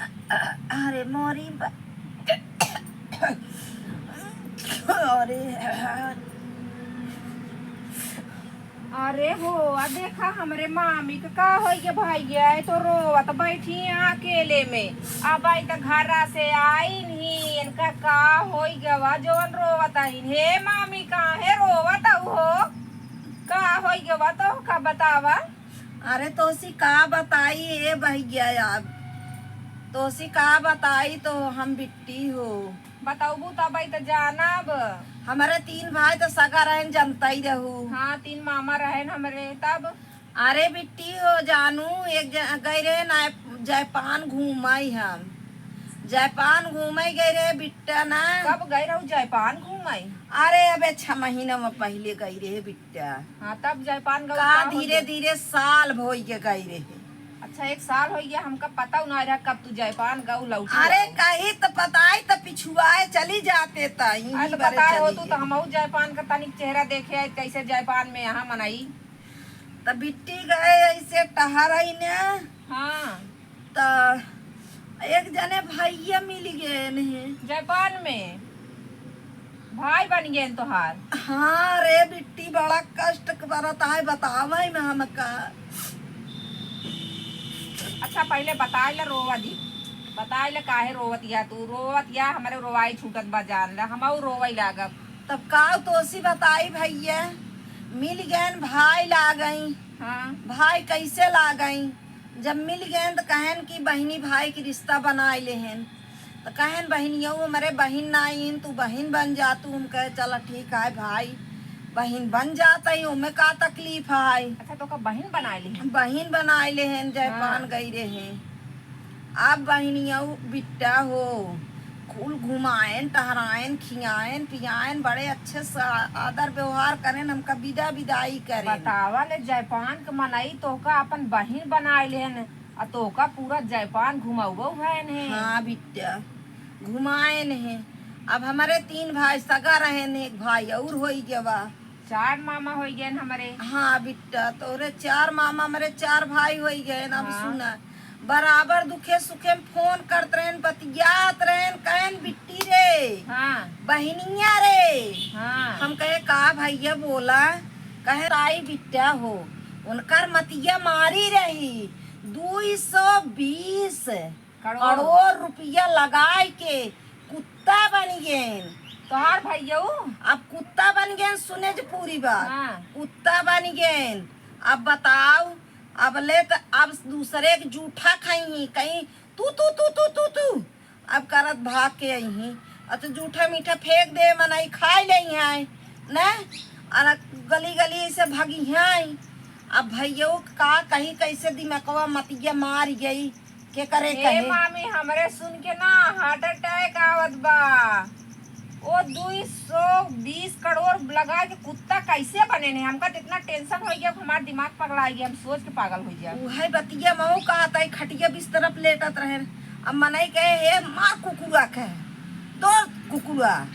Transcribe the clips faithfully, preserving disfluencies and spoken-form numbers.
अरे मोरी ब-, अरे। अरे हो, आ देखा हमरे मामी के का होइ गया भैया, ये तो रोवत बैठी हैं अकेले में। अब आई तो घरा से आई नहीं, इनका का होइ गवा जवन रोवत आइन। हे मामी, काहे रोवत हऊ हो? का होइ गवा तो का बतावा? अरे तोसी का बताई ए भैया, अब तोसी का बताई तो हम बिट्टी हो। बतौबू तब आई त जानब। हमरे तीन भाई तो सगा रहन, जनता ही रहू। हाँ, तीन मामा रहन हमरे तब। अरे बिट्टी हो जानू, एक ज-, गए रहे ना जापान घूमाई हम। जापान घूमे गए रहे बिट्टा ना। कब गए रहू जापान घूमाई? अरे अबे छह महीना में पहले गए रहे बिट्टा। हाँ, तब जापान गऊ का का हो धीरे गया? धीरे साल भोई के गए रहे। अच्छा, एक साल हो गया, हमका पता ना रहा कब तू जापान गऊ लौटी अरे आओ। कही तो पताई तो पिछुआए चली जाते त अरे इही तो बरे पता चली हो तू गए। तो हमहू जापान का तनिक चेहरा देखे आई, कैसे जापान में यहाँ मनाई। त बिट्टी गए ऐसे टहराई ने। हाँ। त एक जने भैया मिल गए नहीं। जापान में भाई बन गए तोहार। हाँ रे बिट्टी, बड़ा कष्ट करत है, बतावे में हमका। अच्छा, पहले बताए ले रोवा दी, बताए ले काहे रोवत या तू, रोवत या हमरे रोवाई छूटत बा जान ले, हमहू रोवे लागब। तब का तोसी बताई भैया, मिल गए भाई लागई। हाँ। भाई कैसे लागई? जब मिल गए त कहन कि बहिनी भाई के रिश्ता बनाए लेहन। त कहन बहिनियऊ हमरे बहिन ना आइन, तू बहिन बन जा। तू हम कहे चला ठीक है भाई, बहिन बन जात है, ओमे का तकलीफ है? अच्छा, तो का बहिन बनाए लेहन? बहिन बनाए लेहन, जापान हाँ। गई रहे। अब बहिनियऊ बिट्टा हो, कुल घुमाएन, टहराएन, खियाएन, पियाएन, बड़े अच्छे से आदर व्यवहार करेन, हमका विदा विदाई करेन। बतावा ले, जापान के मनई तोहका अपन बहिन बनाए लेन, आ तोहका पूरा जापान घुमउबउ भएन हे। हाँ बिट्टा, घुमाएन हे। अब हमरे तीन भाई सगा रहेन, एक भाई और होई गवा। चार मामा होई गएन हमरे। हाँ बिट्टा, तोरे चार मामा, हमरे चार भाई होई गएन। अब हाँ। सुना, बराबर दुखे सुखे में फोन करत रहेन, बतियात रहेन, कहेन बिट्टी रे, हाँ। बहिनिया रे। हाँ। हम कहे का भैया बोला? कहे ताई बिट्टा हो, उनकर मतिया मारी रही, दुई सौ बीस करोड़। करोड़ रुपया लगाए के कुत्ता बन गएन। तोहार भैयऊ? अब कुत्ता बन गएन, सुने जे पूरी बात। हाँ। कुत्ता बन गएन। अब बताओ, अब ले त अब दूसरे के जूठा खाई, कहीं तू, तू, तू, तू, तू, तू, अब करत भाग के अइहीं। अब तो जूठा मीठा फेंक दे, मनई खाई लेइहैं, न? अन गली गली से भगिहैं। अब भैयऊ का कही, कैसे दिमकवा मतिया मार गई, के करे हे कहे? मामी, हमरे सुन के ना heart attack आवत बा। ओ दुई सौ बीस करोड़ लगा के कुत्ता कैसे बने ने? हमका तो इतना tension हो गया, हमार दिमाग पगला गया, हम सोच के पागल हो गया। उहे बतिया मऊ कहत है, खटिया बिस्तरा पे लेटत रहे, अब मनई कहे, "हे मार कुकुरा के, दो कुकुरा,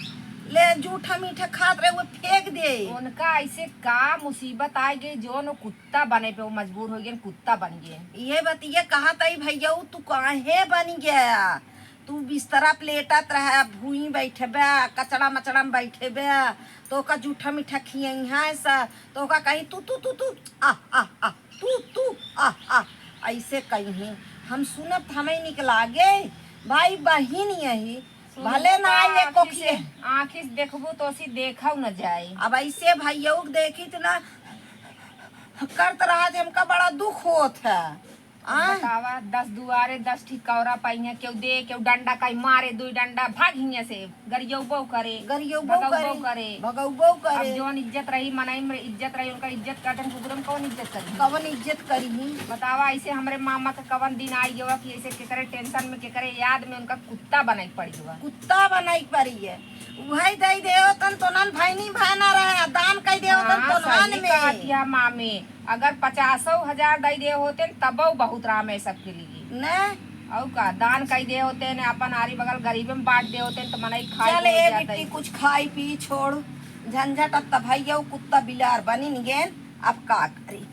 ले जूठा मीठा खात रहे, वो फेंक दे।" उनका ऐसे का मुसीबत आ गई, जो न कुत्ता बने पे वो मजबूर हो गए, कुत्ता बन गए। ये बतिया कहत है, "भैया, तू काहे बन गया?" तू बिस्तरा पे लेटत रहे, भुई बैठबे, कचड़ा मचड़ा में बैठबे, तो ओका जूठा मीठा खियइहैं स, तो ओका कही, "तू, तू, तू, तू, आ, आ, आ, तू, तू, आ, आ।" ऐसे कही। हम सुनब त हमें निक लागे, भाई बहिन यही, सुनबू भले ना का ये आँखी कोखिए। से, आँखी से देखबू तो ओसी देखउ न जाए। अब ऐसे भैयऊ के देखी त ना करत रहा, हमका बड़ा दुख होत है। आ? बतावा, दस दुआरे दस ठीक कौरा पाइहे, केहू दे, केहू डंडा कहीं मारे, दुई डंडा भाग हियां से, गरियौबो करे, गरियौबो भगौबो करे, करे। भगौबो करे। अब जौन इज्जत रही, मनई में इज्जत रही, उनका इज्जत करते हैं, कुकुरम कौन इज्जत करी? कवन इज्जत करी? बतावा, ऐसे हमरे मामा के कवन दिन आई गवा कि ऐसे केकरे tension में, केकरे याद में उनका कुत्ता बनाई पड़ी गवा। कुत्ता बनाई पड़ी है। उहै दई देवतन तोनन भैनी भैना रहे, दान कई देवतन हाँ, तोनन सही में। कहतिया मामी, अगर पचासो हजार दई दे होते न, तबो बहुत राम है सबके लिए। न? अउ का, दान कई दे होते न, अपन आरी बगल गरीबे में बांट दे होते न, तो मनई खाई चल हो ए जाता बिट्टी, है। कुछ खाई पी छोड़, झंझट अब तब है, यौ कुत्ता बिलार बनिन गेन, अब का करी?